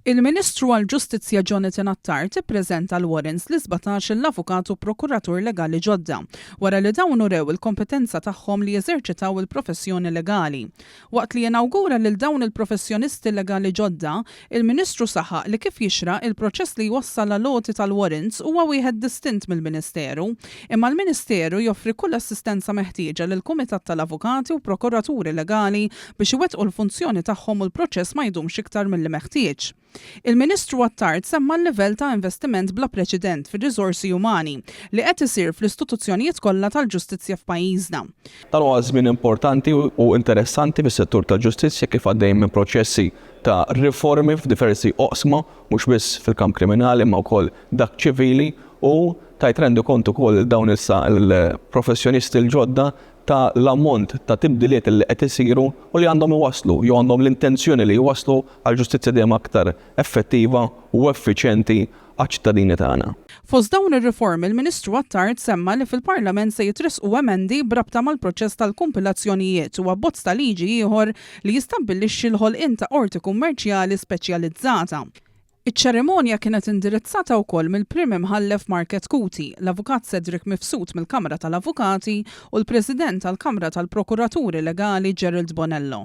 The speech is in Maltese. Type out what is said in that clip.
Il-Ministru għall-Ġustizzja Jonathan Attard ippreżenta l-warrants lis-17-il avukat u prokuratur legali ġodda, wara li dawn urew il-kompetenza tagħhom li jeżerċitaw il-professjoni legali. Waqt li inawgura lil dawn il-professjonisti legali ġodda, il-Ministru saħaq li kif jixraq il-proċess li jwassal għal-għoti tal-warrants huwa wieħed distint mill-Ministeru, imma l-Ministeru joffri kull assistenza meħtieġa lill-Kumitat tal-Avukati u Prokuraturi Legali biex iwettqu l-funzjoni tagħhom u l-proċess ma jdumx iktar milli meħtieġ. Il-Ministru Attard semma l-livell ta' investiment bla preċedent fir-riżorsi umani li qed isir fl-istituzzjonijiet kollha tal-ġustizzja f'pajjiżna. Dan huwa żmien importanti u interessanti fis-settur tal-ġustizzja kif għaddejjin minn proċessi ta' riformi f'diversi oqsma, mhux biss fil-kamp kriminali imma wkoll dak ċivili u tajt rendikont ukoll lil dawn issa l-professjonisti l-ġodda ta' l-ammont ta' tibdiliet li qed isiru u li għandhom iwasslu jew għandhom l-intenzjoni li jwasslu għal ġustizzja dejjem aktar effettiva u effiċjenti għaċ-ċittadini tagħna. Fost dawn ir-riformi l-Ministru Attard semma li fil-Parlament se jitressqu emendi b'rabta mal-proċess tal-kumpilazzjonijiet u abbozz ta' liġi ieħor li jistabbilixxi l-ħolqien ta' Qorti Kummerċjali speċjalizzata. Iċ-ċerimonja kienet indirizzata wkoll mill-Prim Imħallef Mark Chetcuti, l-Avukat Cedric Mifsud mill-Kamra tal-Avukati u l-President tal-Kamra tal-Prokuraturi Legali Gerald Bonello.